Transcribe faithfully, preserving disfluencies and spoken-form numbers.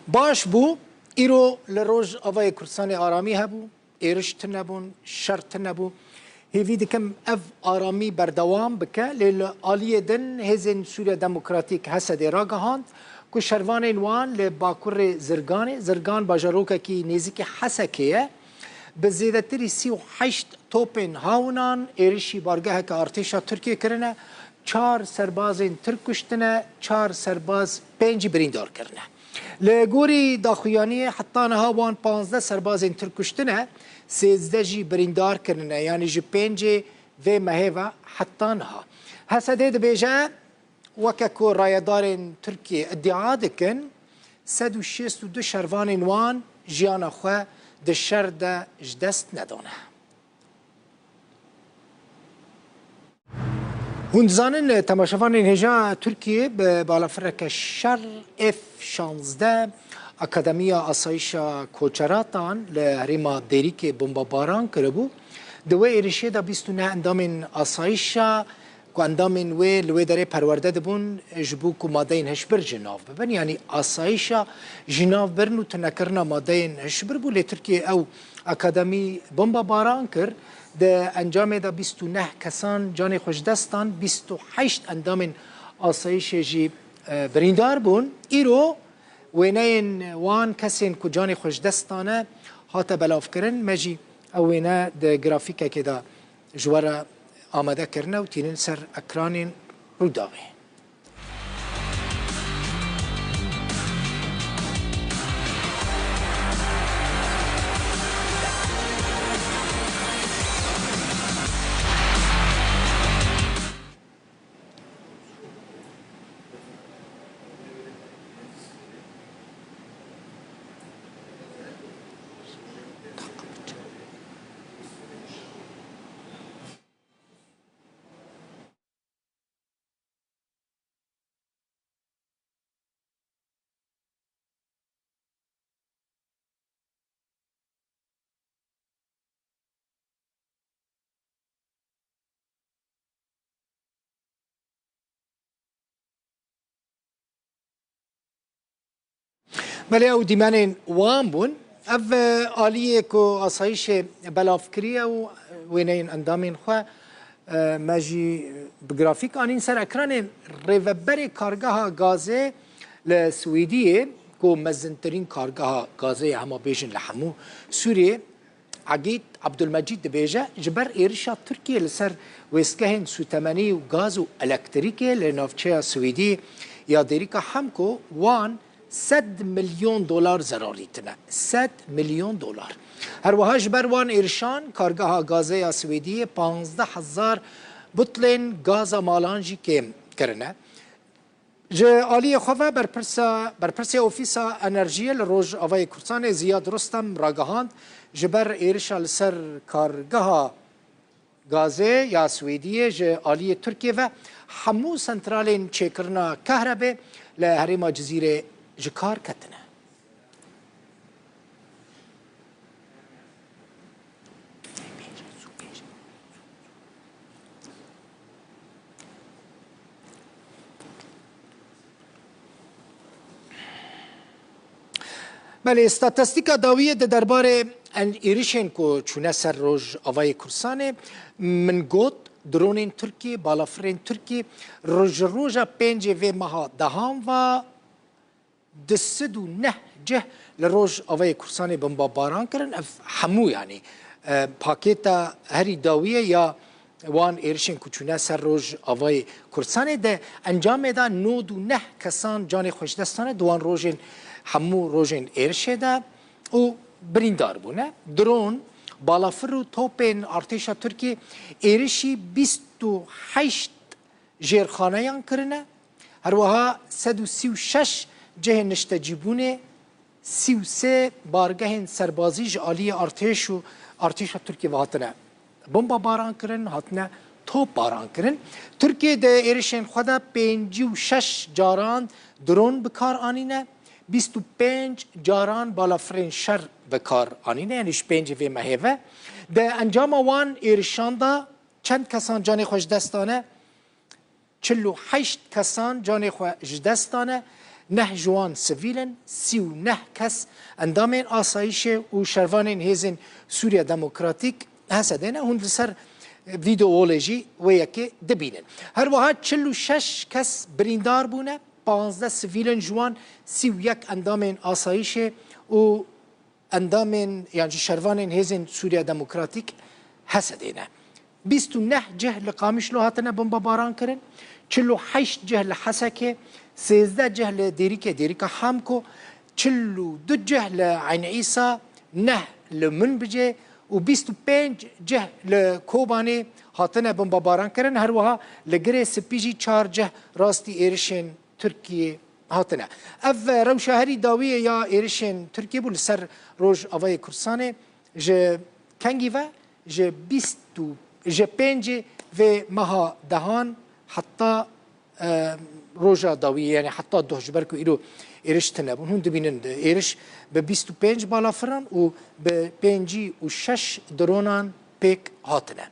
Baş bû, îro li Rojavayê Kurdistanê aramî hebû, êriş tune bûn, şer tune bû. Hêvî dikim ev aramî berdewam bike, lê li aliyê din Hêzên Sûriya Demokratîk, H S D, ragihand ku şervanên wan li bakurê Zirganê, Zirgan bajarokekî nêzîkî Hesekê ye, bi zêdetirî sî û heşt topên hawinan êrişî bargeheke artêşa Tirkiyê kirine, çar serbazên Tirk kuştine, çar serbaz, pênc jî birîndar kirine. Li gorî daxuyaniyê heta niha wan panzdeh serbazên Tirk kuştine, sêzdeh jî birîndar kirine, yanî ji pêncê vê mehê ve heta niha. H S D dibêje, weke ku rayedarên Tirkiyê îdia dikin, sed û şêst û du şervanên wan jiyana xwe di şer de ji dest nedane. Hûn dizanin, temaşevanên hêja Tirkiyê bi balafireke şer F şazdeh Akademiya Asayişa Koçeratan li herêma Dêrikê bombebaran kiribû. Di wê êrişê de bîst û neh endamên asayişa ku endamên wê li wê derê perwerde dibûn, ji bo ku madeyên hişbir ji nav bibin, yanî asayişa ji nav birin û tunekirina madeyên hişbir bû, lê Tirkiye ew akademî bombebaran kir. Di encamê de bîst û neh kesan canê xwe ji dest dan, bîst û heşt endamên asayişê jî, e, birîndar bûn. Îro wêneyên wan kesên ku canê xwe ji dest dane hate belavkirin. Me jî ew wêne di grafîkekê de ji we re amade kirine û tînin ser ekranên Rûdawê. Belê, ew dîmenên wan bûn. Ev, e, aliyê ku asayîşê belav kiriye û wêneyên endamên xwe, e, me jî bi grafîk anîn ser ekranê. Rêveberê kargeha gazê li Swêdiyê, ku mezintirîn kargeha gazê ye, hema bêjin li hemû Sûriyê, Egîd Abdulmecîd dibêje, ji ber êrişa Tirkiyê li ser wêstgehên sûtemenî û gaz û elektrîkê li navçeya Swêdî ya Dêrika Hemko wan sed milyon dolar zerar dîtine. Sed milyon dolar. Her wiha ji ber wan êrişan kargeha gazê ya Swêdiyê panzdeh hezar butlên gaza malan jî kêm kirine. Ji aliyê xwe ve berpirsa, berpirsê Ofîsa Enerjiyê li Rojavayê Kurdistanê Ziyad Rustem ragihand, ji ber êrişa li ser kargeha gazê ya Swêdiyê ji aliyê Tirkiyê ve hemû santralên çêkirina kahrebê li herêma Cizîrê ji kar ketine. Belê, statistîka dawiyê di derbarê en-, êrişên ku çûne ser Rojavayê Kurdistanê, min got, dronên Tirkî, balafirên Tirkî, roj-, ji roja pêncê vê meha dehan ve, du sed û neh cih li Rojavayê Kurdistanê bombebaran kirin. Ev hemû, yanî, e, pakêta herî dawiyê ya wan êrişên ku çûne ser Rojavayê Kurdistanê de encamê de nod û neh kesan canê xwe ji dest dane di wan rojên, hemû rojên êrişê de û birîndar bûne. Dron, balafir û topên artêşa Tirkî êrişî bîst û heşt jêrxaneyan kirine. Her wiha sed û sî û şeş cihên niştecîbûnê, sî û sê bargehên serbazî ji aliyê artêş û artêşa Tirkiyê ve hatine bombebaran kirin, hatine topbaran kirin. Tirkiye di êrişên xwe de pêncî û şeş caran dron bi kar anîne, bîst û pênc caran balafirên şer bi kar anîne, yanî ji pêncê vê mehê ve. Di encama wan êrişan de çend kesan canê xwe ji dest dane? Çil û heşt kesan canê xwe ji dest dane. Neh ji wan sivîl in, sî û neh kes endamên asayîşê û şervanên Hêzên Sûriya Demokratîk, H S D'ê ne. Hûn li ser vîdeolê jî wê yekê dibînin. Her wiha çil û şeş kes birîndar bûne, panzdeh sivîl in ji wan, sî û yek endamên asayîşê û endamên yan jî şervanên Hêzên Sûriya Demokratîk, H S D'ê ne. Bîst û neh cih li Qamişlo hatine bombebaran kirin, çil û heşt cih li Hesekê, sêzdeh cih li Dêrikê, Dêrika Hamko, çil û du cih li Eyn Îsa, neh li Minbicê û bîst û pênc cih li Kobanê hatine bombebaran kirin. Her wiha li Girê Spî jî çar cih rastî êrişên Tirkiyê hatine. Ev rewşa herî dawiyê ya êrişên Tirkiyê bû li ser Rojavayê Kurdistanê. Ji kengî ve? Ji bîst û, ji pêncê vê meha dehan heta, e, roja dawiyê, yani heta doh, ji ber ku îro êriş tune bûn. Hûn dibînin, êriş bi bîst û pênc balafiran û bi pêncî û şeş dronan pêk hatine.